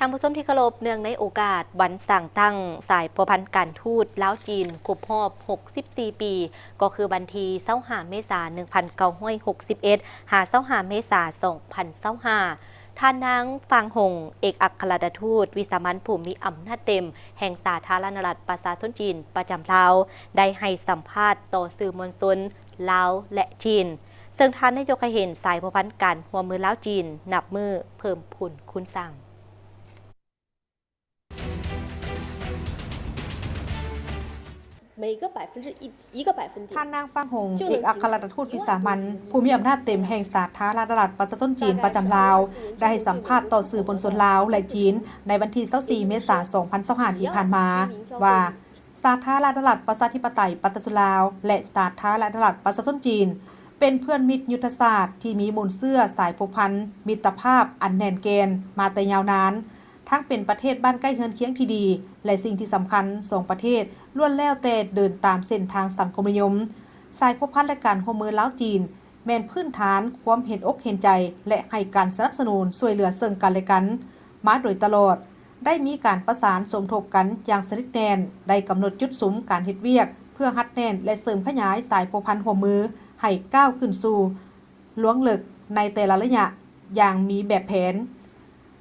ທ່ານຜູ້ຊົມທີ່ເຄົາລົບ, ເນື່ອງໃນໂອກາດວັນສ້າງຕັ້ງສາຍພົວພັນການທູດລາວ-ຈີນຄົບຮອບຫົກສິບສີ່ປີ, ກໍຄືວັນທີຊາວຫ້າເມສາ ໜຶ່ງພັນເກົ້າຮ້ອຍຫົກສິບເອັດ ຫາ ຊາວຫ້າເມສາ ສອງພັນຊາວຫ້າ, ທ່ານນາງ ຟາງຫົງ ເອກອັກຄະລັດຖະທູດວິສາມັນຜູ້ມີອຳນາດເຕັມແຫ່ງສາທາລະນະລັດປະຊາຊົນຈີນປະຈຳລາວ ໄດ້ໃຫ້ສຳພາດຕໍ່ສື່ມວນຊົນລາວ ແລະ ຈີນ, ເຊິ່ງທ່ານໄດ້ຍົກໃຫ້ເຫັນສາຍພົວພັນການຮ່ວມມືລາວ-ຈີນ ນັບມື້ເພີ່ມພູນຄູນສ້າງ. ທ່ານນາງ ຟາງຫົງ ເອກອັກຄະລັດຖະທູດວິສາມັນຜູ້ມີອຳນາດເຕັມແຫ່ງສາທາລະນະລັດປະຊາຊົນຈີນປະຈຳລາວ ໄດ້ໃຫ້ສຳພາດຕໍ່ສື່ມວນຊົນລາວ ແລະ ຈີນ ໃນວັນທີຊາວສີ່ເມສາ ສອງພັນຊາວຫ້າທີ່ຜ່ານມາວ່າ ສາທາລະນະລັດປະຊາທິປະໄຕປະຊາຊົນລາວ ແລະ ສາທາລະນະລັດປະຊາຊົນຈີນ ເປັນເພື່ອນມິດຍຸດທະສາດທີ່ມີມູນເຊື້ອສາຍພົວພັນມິດຕະພາບອັນແໜ້ນແກ່ນມາແຕ່ຍາວນານ, ທັງເປັນປະເທດບ້ານໃກ້ເຮືອນຄຽງທີ່ດີ ແລະ ສິ່ງທີ່ສຳຄັນ, ສອງປະເທດລ້ວນແລ້ວແຕ່ເດີນຕາມເສັ້ນທາງສັງຄົມນິຍົມ. ສາຍພົວພັນ ແລະ ການຮ່ວມມືລາວ-ຈີນ ແມ່ນພື້ນຖານຄວາມເຫັນອົກເຫັນໃຈ ແລະ ໃຫ້ການສະໜັບສະໜູນຊ່ວຍເຫຼືອເຊິ່ງກັນ ແລະ ກັນມາໂດຍຕະຫຼອດ, ໄດ້ມີການປະສານສົມທົບກັນຢ່າງສະໜິດແໜ້ນ, ໄດ້ກຳນົດຈຸດສຸມການເຮັດວຽກເພື່ອຮັດແໜ້ນ ແລະ ເສີມຂະຫຍາຍສາຍພົວພັນຮ່ວມມືໃຫ້ກ້າວຂຶ້ນສູ່ລວງເລິກໃນແຕ່ລະໄລຍະຢ່າງມີແບບແຜນ.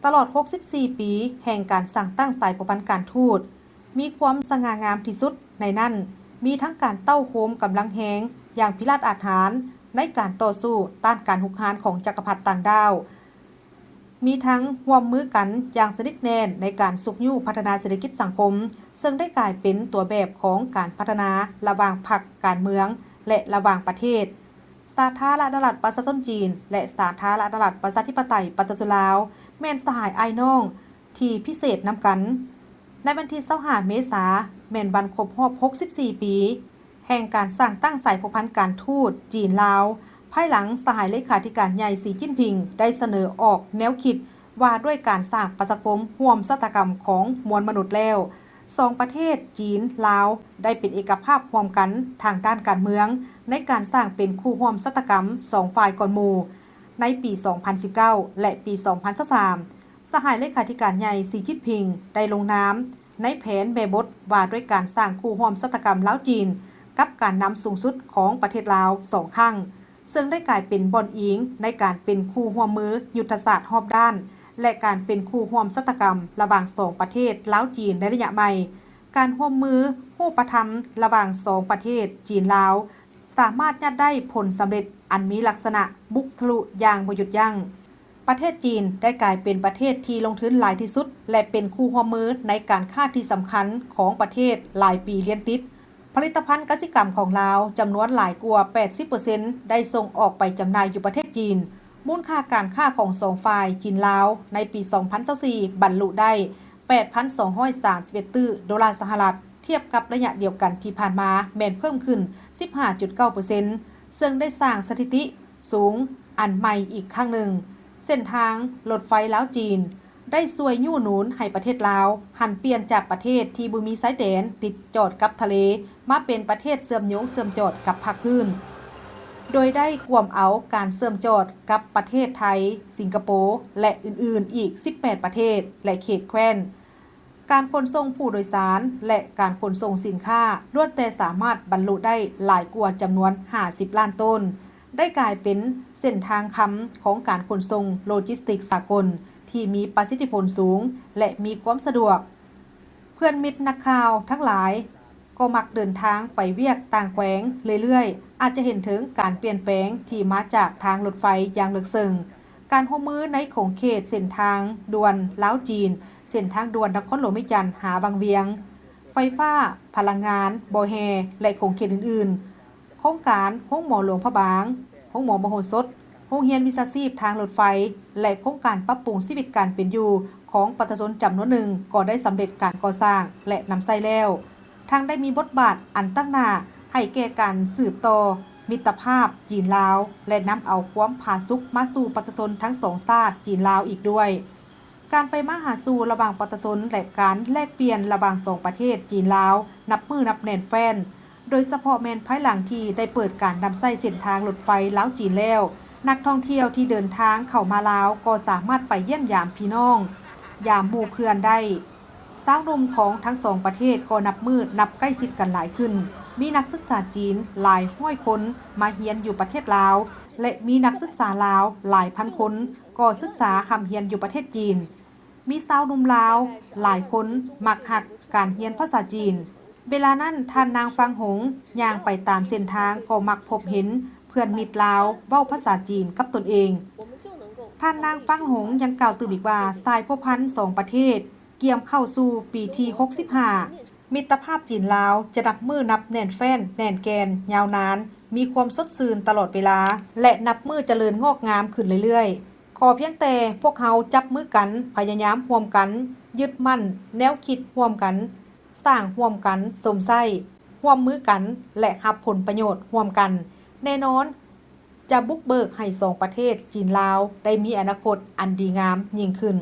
ຕະຫຼອດຫົກສິບສີ່ປີແຫ່ງການສ້າງຕັ້ງສາຍພົວພັນການທູດ ມີຄວາມສະຫງ່າງາມທີ່ສຸດ, ໃນນັ້ນມີທັງການເຕົ້າໂຮມກຳລັງແຮງຢ່າງພິລາດອາດຫານໃນການຕໍ່ສູ້ຕ້ານການຮຸກຮານຂອງຈັກກະພັດຕ່າງດ້າວ, ມີທັງຮ່ວມມືກັນຢ່າງສະໜິດແໜ້ນໃນການຊຸກຍູ້ພັດທະນາເສດຖະກິດສັງຄົມ, ເຊິ່ງໄດ້ກາຍເປັນຕົວແບບຂອງການພັດທະນາລະຫວ່າງພັກການເມືອງ ແລະ ລະຫວ່າງປະເທດ. ສາທາລະນະລັດປະຊາຊົນຈີນ ແລະ ສາທາລະນະລັດປະຊາທິປະໄຕປະຊາຊົນລາວ ແມ່ນສະຫາຍອ້າຍນ້ອງທີ່ພິເສດນຳກັນ. ໃນວັນທີຊາວຫ້າເມສາ ແມ່ນວັນຄົບຮອບຫົກສິບສີ່ປີ ແຫ່ງການສ້າງຕັ້ງສາຍພົວພັນການທູດຈີນ-ລາວ, ພາຍຫຼັງສະຫາຍເລຂາທິການໃຫຍ່ ສີ ຈິ້ນຜິງ ໄດ້ສະເໜີອອກແນວຄິດວ່າດ້ວຍການສ້າງປະຊາຄົມຮ່ວມຊະຕາກຳຂອງມວນມະນຸດແລ້ວ, ສອງປະເທດຈີນ-ລາວ ໄດ້ເປັນເອກະພາບຮ່ວມກັນທາງດ້ານການເມືອງ ໃນການສ້າງເປັນຄູ່ຮ່ວມຊະຕາກຳສອງຝ່າຍກ່ອນໝູ່ ໃນປີສອງພັນສິບເກົ້າ ແລະ ປີສອງພັນຊາວສາມ. ສະຫາຍເລຂາທິການໃຫຍ່ ສີ ຈິ້ນຜິງ ໄດ້ລົງນາມໃນແຜນແມ່ບົດວ່າດ້ວຍການສ້າງຄູ່ຮ່ວມຊະຕາກຳລາວ-ຈີນ ກັບການນຳສູງສຸດຂອງປະເທດລາວສອງຄັ້ງ, ເຊິ່ງໄດ້ກາຍເປັນບ່ອນອີງໃນການເປັນຄູ່ຮ່ວມມືຍຸດທະສາດຮອບດ້ານ ແລະ ການເປັນຄູ່ຮ່ວມຊະຕາກຳລະຫວ່າງສອງປະເທດລາວ-ຈີນໃນໄລຍະໃໝ່. ການຮ່ວມມືຮູບປະທຳລະຫວ່າງສອງປະເທດຈີນ-ລາວ ສາມາດຍາດໄດ້ຜົນສຳເລັດອັນມີລັກສະນະບຸກທະລຸຢ່າງບໍ່ຢຸດຢັ້ງ. ປະເທດຈີນໄດ້ກາຍເປັນປະເທດທີ່ລົງທຶນຫຼາຍທີ່ສຸດ ແລະ ເປັນຄູ່ຮ່ວມມືໃນການຄ້າທີ່ສຳຄັນຂອງປະເທດຫຼາຍປີລຽນຕິດ. ຜະລິດຕະພັນກະສິກຳຂອງລາວຈຳນວນຫຼາຍກວ່າແປດສິບເປີເຊັນ ໄດ້ສົ່ງອອກໄປຈຳໜ່າຍຢູ່ປະເທດຈີນ. ມູນຄ່າການຄ້າຂອງສອງຝ່າຍຈີນ-ລາວ ໃນປີສອງພັນຊາວສີ່ບັນລຸໄດ້ແປດພັນສອງຮ້ອຍສາມສິບເອັດຕື້ໂດລາສະຫະລັດ, ທຽບກັບໄລຍະດຽວກັນທີ່ຜ່ານມາແມ່ນເພີ່ມຂຶ້ນສິບຫ້າຈຸດເກົ້າເປີເຊັນ, ເຊິ່ງໄດ້ສ້າງສະຖິຕິ ສູງອັນໃໝ່ອີກຄັ້ງໜຶ່ງ. ເສັ້ນທາງລົດໄຟລາວ-ຈີນ ໄດ້ຊ່ວຍຍູ້ໜູນໃຫ້ປະເທດລາວຫັນປ່ຽນຈາກປະເທດທີ່ບໍ່ມີຊາຍແດນຕິດຈອດກັບທະເລ ມາເປັນປະເທດເຊື່ອມໂຍງເຊື່ອມຈອດກັບພາກພື້ນ, ໂດຍໄດ້ກວມເອົາການເຊື່ອມຈອດກັບປະເທດໄທ, ສິງກະໂປ ແລະ ອື່ນໆອີກສິບແປດປະເທດ ແລະ ເຂດແຄວ້ນ. ການຂົນສົ່ງຜູ້ໂດຍສານ ແລະ ການຂົນສົ່ງສິນຄ້າ ລ້ວນແຕ່ສາມາດບັນລຸໄດ້ຫຼາຍກວ່າຈຳນວນຫ້າສິບລ້ານໂຕນ, ໄດ້ກາຍເປັນເສັ້ນທາງຄຳຂອງການຂົນສົ່ງໂລຈິສຕິກສາກົນທີ່ມີປະສິດທິຜົນສູງ ແລະ ມີຄວາມສະດວກ. ເພື່ອນມິດນັກຂ່າວທັງຫຼາຍ ກໍມັກເດີນທາງໄປວຽກຕ່າງແຂວງເລື້ອຍໆ, ອາດຈະເຫັນເຖິງການປ່ຽນແປງທີ່ມາຈາກທາງລົດໄຟຢ່າງເລິກເຊິ່ງ. ການຮ່ວມມືໃນຂົງເຂດເສັ້ນທາງດ່ວນລາວ-ຈີນ, ເສັ້ນທາງດ່ວນນະຄອນຫຼວງວຽງຈັນຫາວັງວຽງ, ໄຟຟ້າ, ພະລັງງານ, ບໍ່ແຮ່ ແລະ ຂົງເຂດອື່ນໆ, ໂຄງການໂຮງໝໍຫຼວງພະບາງ, ໂຮງໝໍມະໂຫສົດ, ໂຮງຮຽນວິຊາຊີບທາງລົດໄຟ ແລະ ໂຄງການປັບປຸງຊີວິດການເປັນຢູ່ຂອງປະຊາຊົນຈຳນວນໜຶ່ງກໍໄດ້ສຳເລັດການກໍ່ສ້າງ ແລະ ນຳໃຊ້ແລ້ວ. ທັງໄດ້ມີບົດບາດອັນຕັ້ງໜ້າໃຫ້ແກ່ການສືບຕໍ່ມິດຕະພາບຈີນ-ລາວ ແລະ ນຳເອົາຄວາມຜາສຸກມາສູ່ປະຊາຊົນທັງສອງຊາດຈີນ-ລາວອີກດ້ວຍ. ການໄປມາຫາສູ່ລະຫວ່າງປະຊາຊົນ ແລະ ການແລກປ່ຽນລະຫວ່າງສອງປະເທດຈີນ-ລາວ ນັບມື້ນັບແໜ້ນແຟ້ນ, ໂດຍສະເພາະແມ່ນພາຍຫຼັງທີ່ໄດ້ເປີດການນຳໃຊ້ເສັ້ນທາງລົດໄຟລາວ-ຈີນແລ້ວ, ນັກທ່ອງທ່ຽວທີ່ເດີນທາງເຂົ້າມາລາວກໍສາມາດໄປຢ້ຽມຢາມພີ່ນ້ອງ ຢາມໝູ່ເພື່ອນໄດ້. ຊາວໜຸ່ມຂອງທັງສອງປະເທດກໍນັບມື້ນັບໃກ້ຊິດກັນຫຼາຍຂຶ້ນ. ມີນັກສຶກສາຈີນຫຼາຍຮ້ອຍຄົນມາຮຽນຢູ່ປະເທດລາວ ແລະ ມີນັກສຶກສາລາວຫຼາຍພັນຄົນກໍສຶກສາຮ່ຳຮຽນຢູ່ປະເທດຈີນ. ມີຊາວໜຸ່ມລາວຫຼາຍຄົນມັກຮັກການຮຽນພາສາຈີນ. ເວລານັ້ນ ທ່ານນາງຟາງຫົງຍ່າງໄປຕາມເສັ້ນທາງກໍມັກພົບເຫັນເພື່ອນມິດລາວເວົ້າພາສາຈີນກັບຕົນເອງ. ທ່ານນາງຟາງຫົງຍັງກ່າວຕື່ມອີກວ່າ ສາຍພົວພັນສອງປະເທດກຽມເຂົ້າສູ່ປີທີຫົກສິບຫ້າ ມິດຕະພາບຈີນລາວຈະນັບມື້ນັບແໜ້ນແຟ້ນແໜ້ນແກ່ນຍາວນານ, ມີຄວາມສົດຊື່ນຕະຫຼອດເວລາ ແລະ ນັບມື້ຈະເລີນງອກງາມຂຶ້ນເລື້ອຍໆ. ຂໍພຽງແຕ່ພວກເຮົາຈັບມືກັນ, ພະຍາຍາມຮ່ວມກັນ, ຍຶດໝັ້ນແນວຄິດຮ່ວມກັນ, ສ້າງຮ່ວມກັນ, ຊົມໃຊ້ຮ່ວມມືກັນ ແລະ ຮັບຜົນປະໂຫຍດຮ່ວມກັນ, ແນ່ນອນຈະບຸກເບີກໃຫ້ສອງປະເທດຈີນລາວໄດ້ມີອະນາຄົດອັນດີງາມຍິ່ງຂຶ້ນ.